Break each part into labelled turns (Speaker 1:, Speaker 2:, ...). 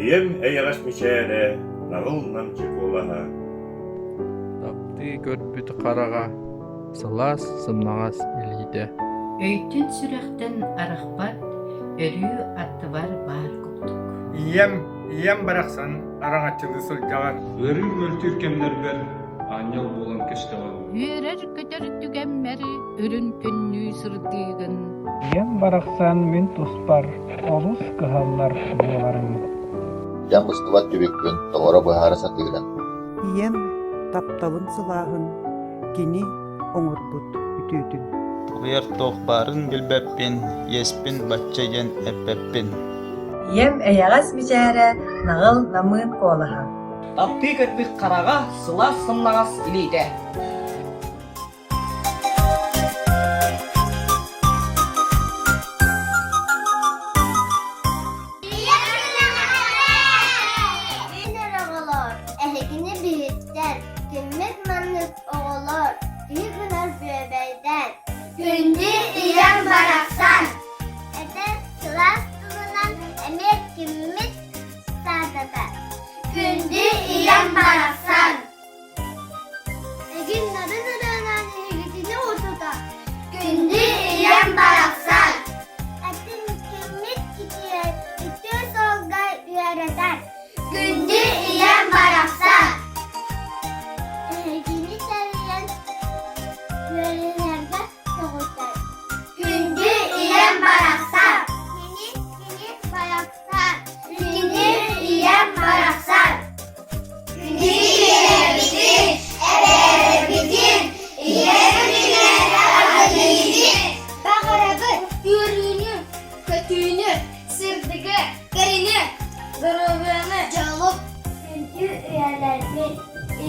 Speaker 1: Ийэм эйэҕэс мичээрэ, наҕыл намчы куолаһа.
Speaker 2: Таптыы көрбүт хараҕа, сылаас сымнаҕас илиитэ
Speaker 3: Өйтөн-сүрэхтэн арахпат, өрүү аттыбар баар курдук.
Speaker 4: Ийэм, ийэм барахсан араҥаччылыы сылдьаҕын.
Speaker 5: Ыарыы мөлтүүр кэмнэрбэр аанньал буолан көстөҕүн.
Speaker 6: Үөрэр-көтөр түгэммэр үрүн күннүү сырдыыгын.
Speaker 7: Ийэм барахсан мин туспар олус кыһаллар буоларым.
Speaker 8: Дьаҥ быстыбат түбүкпүн толоро быһаара сатыырын.
Speaker 9: Ийэм тапталын сылааһын кини оҥорбут үтүөтүн.
Speaker 10: Тулуйар туох баарын билбэппин, иэспин бачча диэн эппэппин.
Speaker 11: Ийэм эйэҕэс мичээрэ, наҕыл намыын куолаһа.
Speaker 12: Таптыы көрбүт хараҕа, сылаас сымнаҕас илиитэ.
Speaker 13: Оҕолор, эһигини биһиттэр, киммит маннык оҕолор, киһи гынар бүөбэйдэр. Күндү ийэм барахсан! Этэр сылаас тылынан эмиэ киммит саататар. Күндү ийэм барахсан! Эгин нарын ырыанан эһигитини утутар. Күндү ийэм барахсан! Этин киммит китиэр үтүө суолга үөрэтэр. Күндү ийэм барахсан! Эһигини тэрийэн үөрэнэргэ көҕүтэр. Күндү ийэм барахсан! Кини, кини барахсан! Күндү ийэм барахсан! Күндү ийэбитин, эбээбитин, ийэ күнүнэн эҕэрдэлиибит!
Speaker 14: Баҕарабыт үөрүүнү, көтүүнү, сырдыгы, кэрэни, доруобуйаны, дьолу!
Speaker 13: Күндү үйэлэрбит,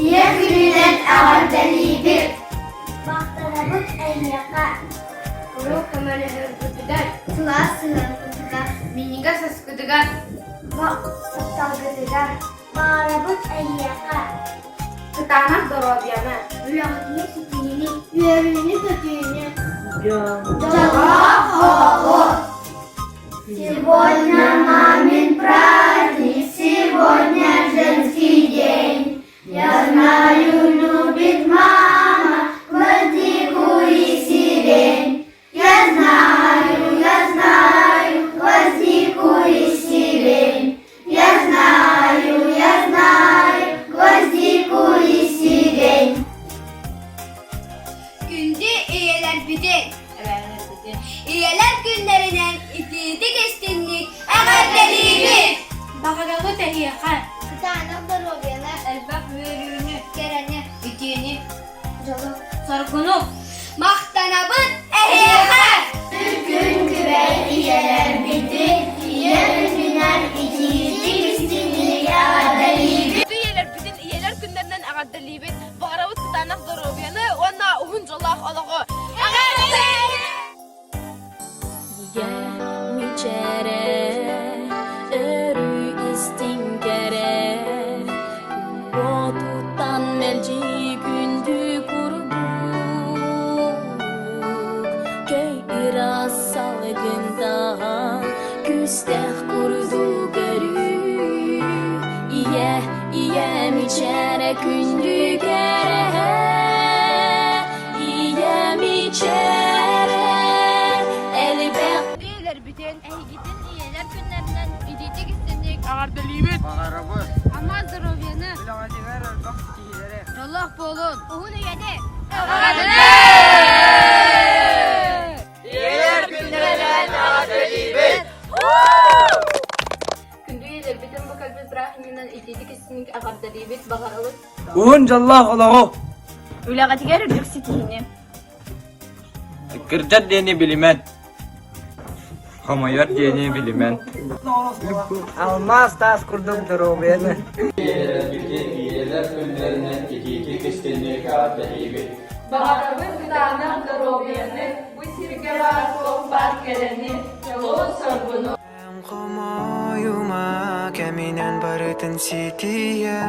Speaker 13: ийэ күнүнэн эҕэрдэлиибит! Махтанабыт эйиэхэ!
Speaker 14: Куруук көмөлөһөргүтүгэр, сылаас сыһыаҥҥытыгар, минньигэс аскытыгар,
Speaker 13: тапталгытыгар Баҕарабыт эйиэхэ
Speaker 14: кытаанах доруобуйаны,
Speaker 13: үлэҕитигэр ситиһиини, үөрүүнү-көтүүнү, дьоллоох оҕоҕу! Сегодня мамин праздник, сегодня женский день. Я знаю, любит мама гвоздику и сирень. Я знаю, я знаю, гвоздику и сирень. Я знаю, я знаю, гвоздику и сирень.
Speaker 14: Күндү ийэлэрбитин, ийэлэр күннэринэн итиитик истинник эҕэрдэлиибит! Баҕарабыт эһиэхэ
Speaker 13: Кытаанах доруобуйаны,
Speaker 14: элбэх үөрүүнү,
Speaker 13: кэрэни,
Speaker 14: үтүөнү, дьолу, соргуну махтанабыт эһиэхэ!
Speaker 13: Күн күбэй ийэлэрбитин, ийэ күнүнэн итиитик истиҥник эҕэрдэлиибит!
Speaker 15: Ийэлэрбитин ийэлэр күннэринэн эҕэрдэлиибит! Баҕарабыт кытаанах доруобуйаны уонна уһун дьоллоох олоҕу! Эҕэрдэ!
Speaker 16: Ийэ мичээрэ өрүү истиҥ кэрэ Уотуттан мэлдьи күндү курдук Көй ыраас салгынтан күүстээх курдук өрүү Ийэ, ийэ мичээрэ күндү кэрэ Ийэ мичээрэ элбэх
Speaker 15: Ийэлэрбитин, эһигитин ийэлэр күннэринэн итиитик истинник эҕэрдэлиибит!
Speaker 4: Баҕарабыт!
Speaker 15: Ама здоровьяны!
Speaker 4: Үлэҕитигэр элбэх ситиһиилэри!
Speaker 15: Дьоллоох буолун! Уһун үйэни!
Speaker 17: Ийэлэр күннэринэн эҕэрдэлиибит!
Speaker 15: Күндү ийэлэрбитин бу кэлбит бырааһынньыгынан итиитик истинник эҕэрдэлиибит, баҕарабыт
Speaker 18: Уһун дьоллоох олоҕу!
Speaker 15: Үлэҕитигэр үрдүк ситиһиини!
Speaker 18: Кырдьар диэни билимэн, хомойор диэни билимэн.
Speaker 11: Алмаас таас курдук доруобуйаны.
Speaker 5: Ийэлэрбитин ийэлэр күннэринэн итиитик истинник эҕэрдэлиибит!
Speaker 15: Баҕарабыт кытаанах доруобуйаны, бу сиргэ баар суох баар кэрэни, дьолу-соргуну!
Speaker 19: Хомойума кэминэн барытын ситиһэ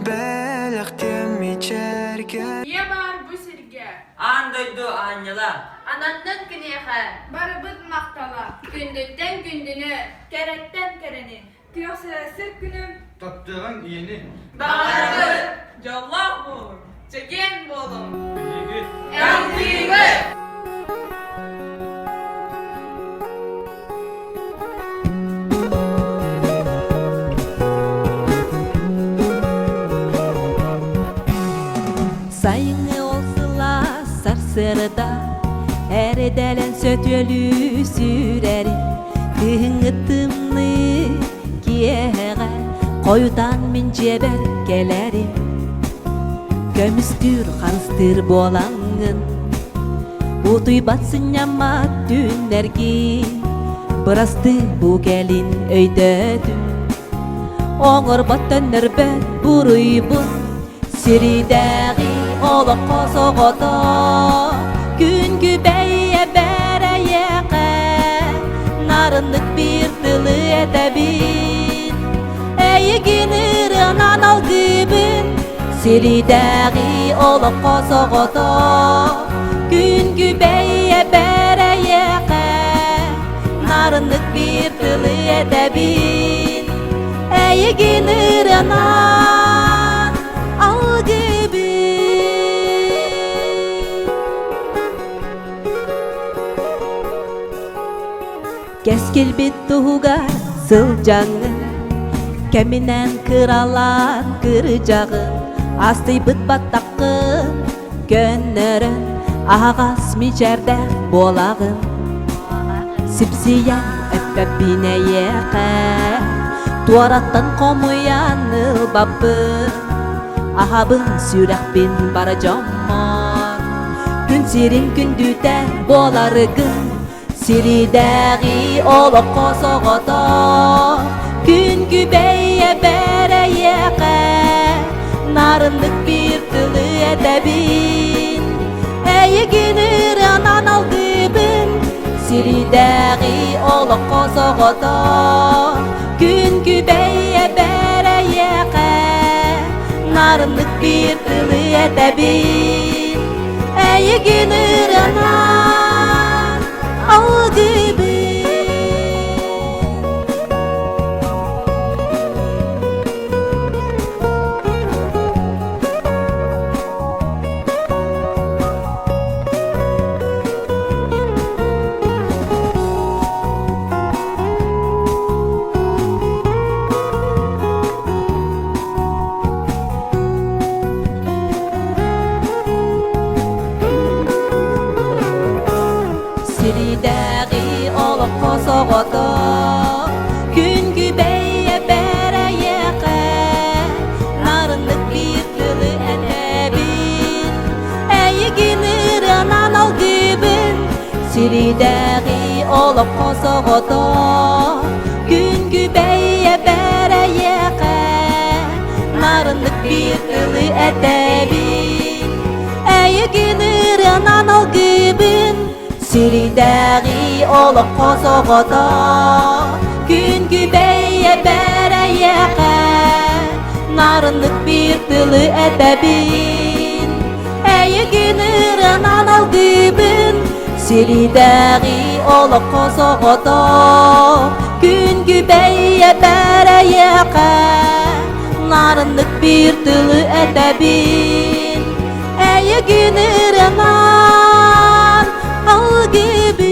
Speaker 19: бэлэхтиэм мичээргэ
Speaker 15: Ийэ баар бу сиргэ
Speaker 17: Аан дойду аанньала
Speaker 15: Ананнын киниэхэ
Speaker 14: Барыбыт махтала.
Speaker 15: Күндүттэн күндүнү, кэрэттэн кэрэни, күөх сир күнүм.
Speaker 4: Таптыаҕыҥ ийэни.
Speaker 15: Баҕарабыт, дьоллоох буолуҥ, чэгиэн буолуҥ.
Speaker 4: Биһиги.
Speaker 15: Таптыыбыт!
Speaker 16: Сайыҥҥы ол сылаас сарсыарда Эрэдэлэн сөтүөлүү сүүрэрим Кыһыҥҥы тымныы киэһэҕэ Хойутаан мин дьиэбэр кэлэрим Көмүстүүр харыстыыр буолаҥҥын Утуйбат сынньаммат түүннэргин Бырастыы бу кэлин өйдөөтүм Оҥорбот төннөрбөт буруйбун Сиридээҕи олоххо соҕотох Күн күбэй эбэрэйэхэ Нарыннык биир тылы этэбин Эйигин ырыанан алгыыбын Сиридээҕи олоххо соҕотох Күн күбэй эбэрэйэхэ Нарыннык биир тылы этэбин Эйигин ырыанан алгыыбын Кэскилбит туһугар сылдьаҥҥын Кэминэн кыралаан кырдьаҕын Астыйбыт баттаххын көннөрөн Аһаҕас мичээрдээх буолаҕын Сипсийэн эппэппин эйиэхэ Туораттан хомуйан ылбаппын Аһабын сүрэхпин бара дьоммор Күн сирин күндүтэ буоларгын Сиридээҕи олоххо соҕотох Күн күбэй эбэрэйиэхэ Нарыннык биир тылы этэбин Эйигин ырыанан алгыыбын Сиридээҕи олоххо соҕотох Күн күбэй эбэрэйиэхэ Нарыннык биир тылы этэбин Эйигин ырыанан алгыыбын Сиридээҕи олоххо соҕотох Күн күбэй эбэрэйиэхэ Нарыннык биир тылы этэбин Эйигин ырыанан алгыыбын Сиридээҕи олоххо соҕотох Күн күбэй эбэрэйиэхэ Нарыннык биир тылы этэбин Эйигин ырыанан алгыыбын Сиридээҕи олоххо соҕотох Күн күбэй эбэрэйиэхэ Нарыннык биир тылы этэбин Эйигин ырыанан алгыыбын Сиридээҕи олоххо соҕотох Күн күбэй эбэрэйиэхэ Нарыннык биир тылы этэбин Эйигин ырыанан алгыыбын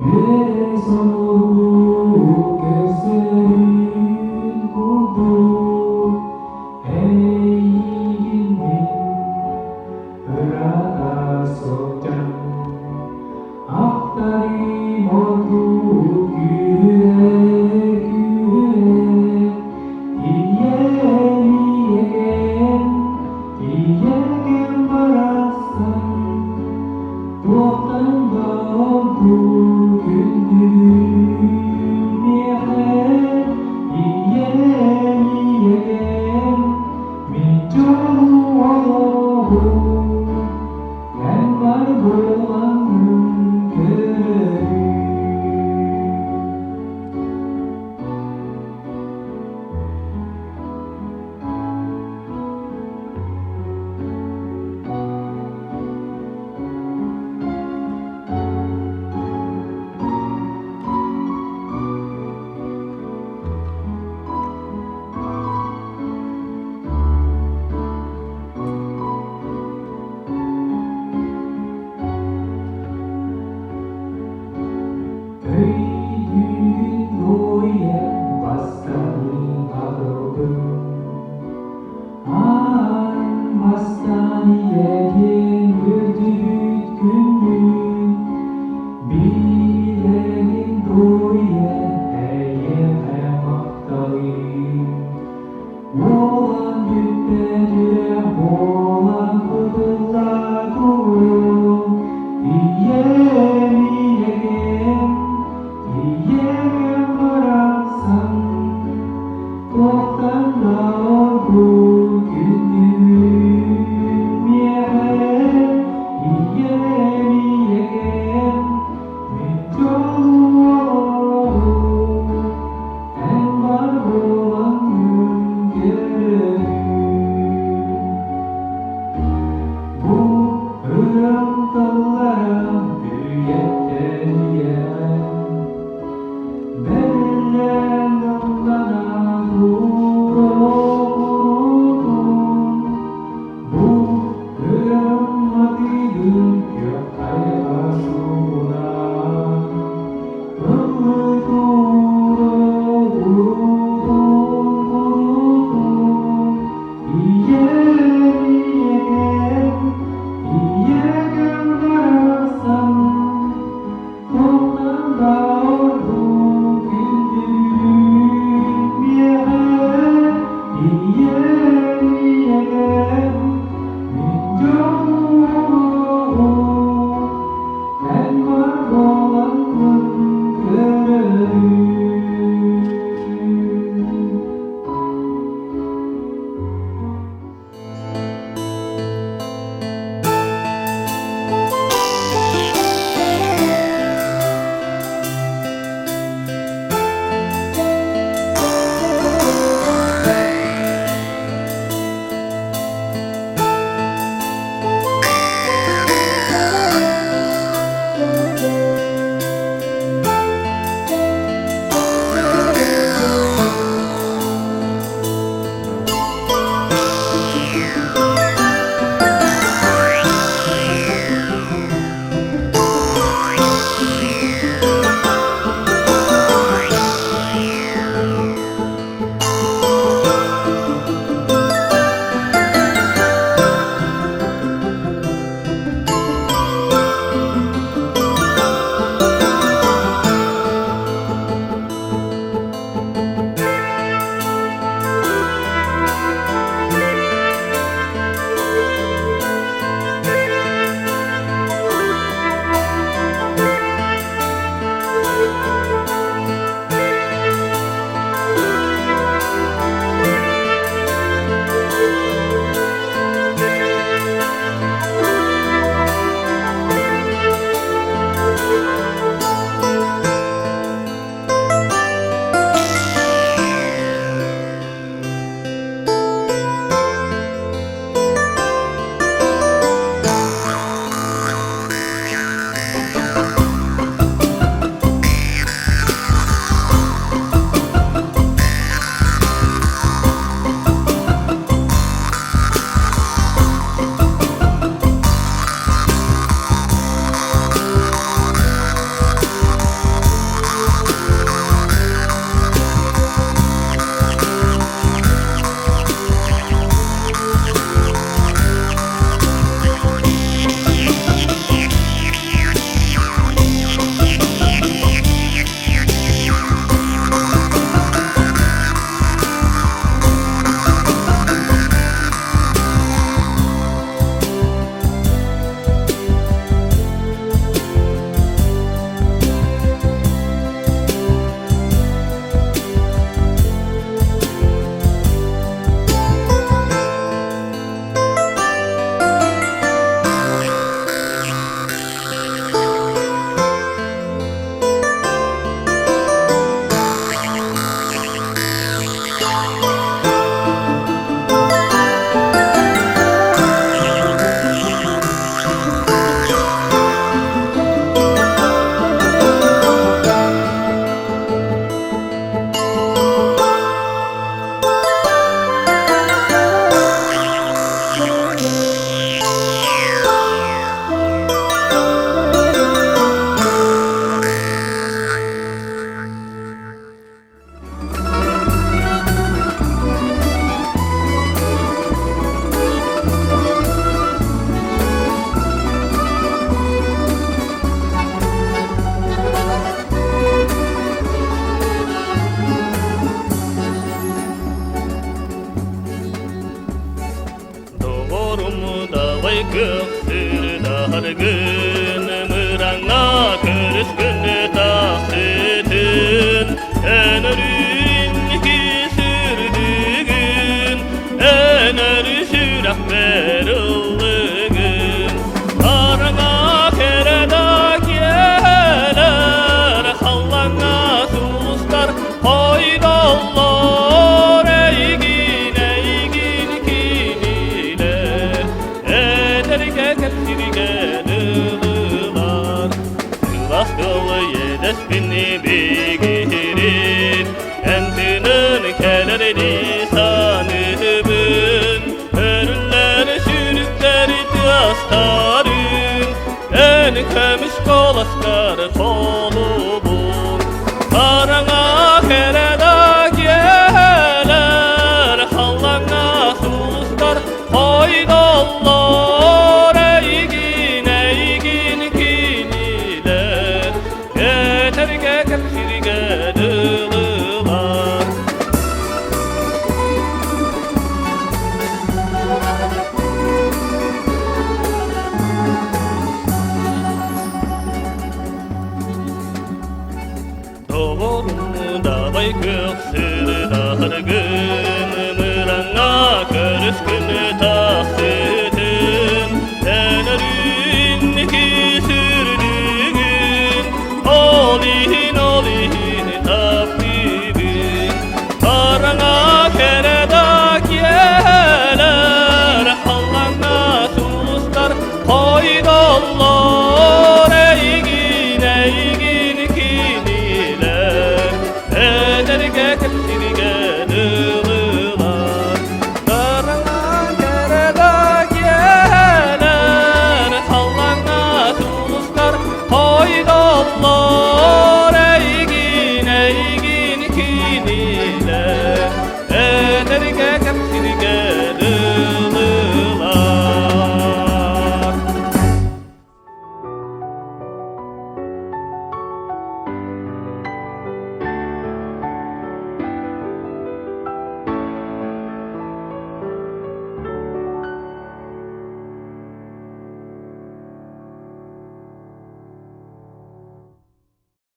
Speaker 19: Үөрэ сонургуу көрсөрүн курдук Эйигин мин ыраата сылдьан Ахтарым ордук күүһүрэ-күүһүрэ Ийэм, ийэм, ийэм барахсан Туохтан да ордук күндүгүн миэхэ Ийэм, ийэм, мин дьолу олоҕум Эн бар буолаҥҥын көрөрүм. Өйдүүгүн дуо бастан арылдым Аан бастаан ийэбин үрдүбүт күммүн Билэбин дуо эйиэхэ махталым Уолан бүппэт үрэх буолан кутулла туруо Ийэм, ийэм, ийэм барахсан Туохтан да ордук күндүгүн миэхэ Ийэм, ийэм, мин дьолуом Эн бар буолаҥҥын көрөрүм Бу ырыам тыллара үйэттэн үйэҕэ Бэриллэн ыллана туруорутун Бу ырыам матыыбын күөх хайа сугунан Ыллыы туруорутун курутун Ийэм, ийэм, ийэм барахсан Туохтан да ордук күндүгүн миэхэ Ийэм, ийэм, мин дьолум Эн бар буолаҥҥын көрөрүм.
Speaker 20: иэдэспин бигиһирин, эн тыынын кэлэр дии саныыбын, өрүллэр сүрүктэр тыастарын, эн көмүс куоласкар толубун. Хараҥа кэрэ да киэһэлэр, халлааҥҥа сулустар Хойдоллор эйигин, эйигин кинилэр, Кэтэргэ кэпсиргэ дылылар. Доҕорум, давай күөх сырдаргын.